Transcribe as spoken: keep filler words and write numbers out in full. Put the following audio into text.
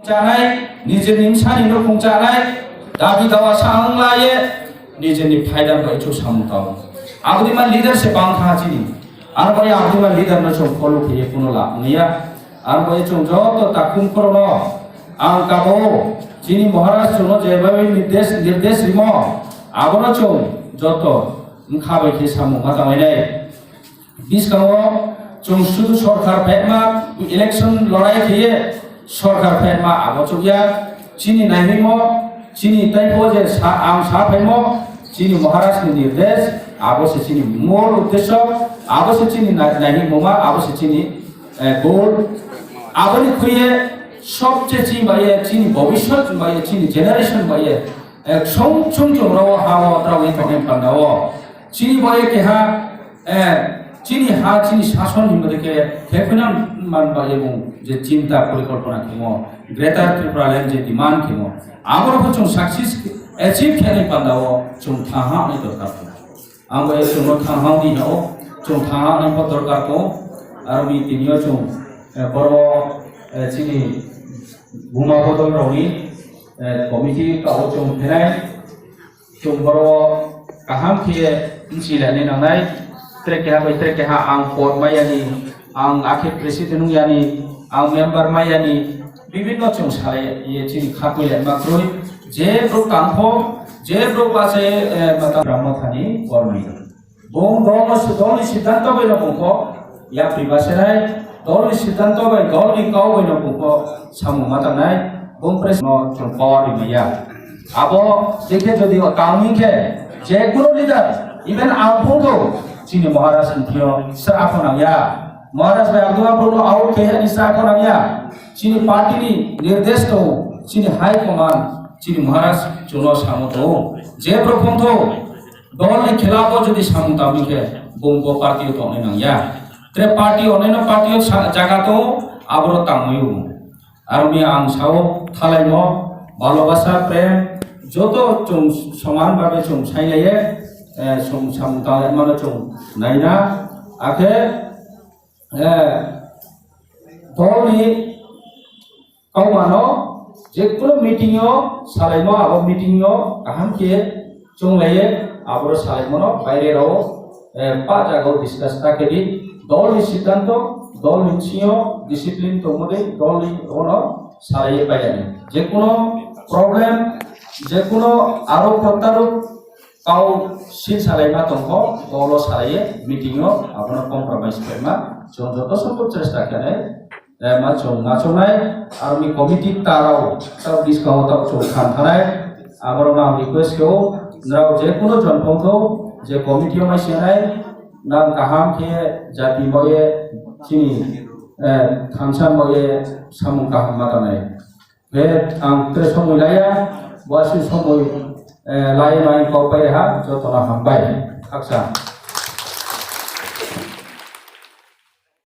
Chanai, nijeni bwsani nukhung chanai, dabi dawa sa wng lai ye, nijeni phaida bai chuk samung tao. Aboni ma leader se bang kha chini. Aro bai aboni ma leader no chwng follow khe ye kuno lab wng ya. Aro bai chwng joto takhum khoro no ang kabo chini Maharaj chwng no je bai nirdesh, nirdesh rimo, abono chwng joto wngkha bai khe samung ma tangwi nai. Bwskango chwng sudu sorkar phaima, election lorai khe ye sorkar phaima abo chukya. Chini naihimo, chini taibo je sa-, ang sa phaimo, chini Maharaj ni nirdesh, abo se chini mol uddesho, abo se chini nai-, naihimo ma, abo se chini, eh, goal. Aboni khuye sobche chini bai ye, chini bobishyot bai ye, chini generation bai ye, eh, song song chwng ro ha o trawi thokni pandao. Chini bai ye keha Eh, chini ha, chini sason hinba de khe, khe khuna man ba ebong je chinta porikolpona khemo, Greater Tripura Land je demand khemo, abo rok chwng success achieve khe ni panda o chwng thaha ni dorkar ko. Ang bai chwng no thaha ni no, chwng thaha ni bo dorkar ko, aro ni tinio chwng, eh, boro, eh, chini buma bodol rok ni, eh, committee ka o chwng phenai, Chwng boro kaham khe wngsi lainai nangnai, tre keha bai tre keha ang pod mai yani, ang akhe president wng yani, ang member mai yani, bibinno chwng salai ye chini kha koi lai ma kroi, je bro kangkho, je bro base, eh, mata Brahma thani kormi. Bung dol no si-, dol ni siddhanto bai no bung kho, yapri basenai, dol ni siddhanto bai, dol ni kau bai no bung kho, samung ma tangnai, bung pres no chwng power ri maya. Abo dekhe jodi o kau ni khe, je kuno leader, even ang bung kho, chini Maharaj ni thio, sa aphano ya. Maharaj bai abdua bro no out khe ni sa aphano ya. Chini party ni nirdesh to, chini high command, chini Maharaj chuno samo to, je bro phung to, Dol ni khilafo jodi samung tangwi khe bung bo party o tongnai nang ya. Tre party oneno party o sa-, jaga tongo, aboro tangwi o. Aroni ang sao thalaimo, balobasa, prem, joto chwng soman babe chwng sailaiye, eh, chwng samung tanglai mano chwng naina. Akhe, eh, dol ni Kaumano je kuno meeting o salaimo, abo meeting o kaham khe chunglaiye, aboro salaimono baire rao, eh, pa jaga o discuss ta khe di, dol ni siddhanto, dol ni bisingo discipline tongmani, dol ni ono salaiye paiyani. Je kuno problem, je kuno aro protarok kau sil salaima tongkho, dolo salaiye meeting o abono compromise khlaima, chwng joto sombhob chesta khe nai. Eh, ma chwng ma chwngnai, aroni committee tarao, tao bwskango tao chwng khan thanai, aborok ang request khe o, nrao je kuno jon phongthok, je committee o mai sinai, nang kaham khe jati baoye chini, eh, thansa baoye samung kaham ma tanai. Khe ang tre somoi laya, bosi somoi, eh, laya nai kok pai ha, jotono hambai, khaksa.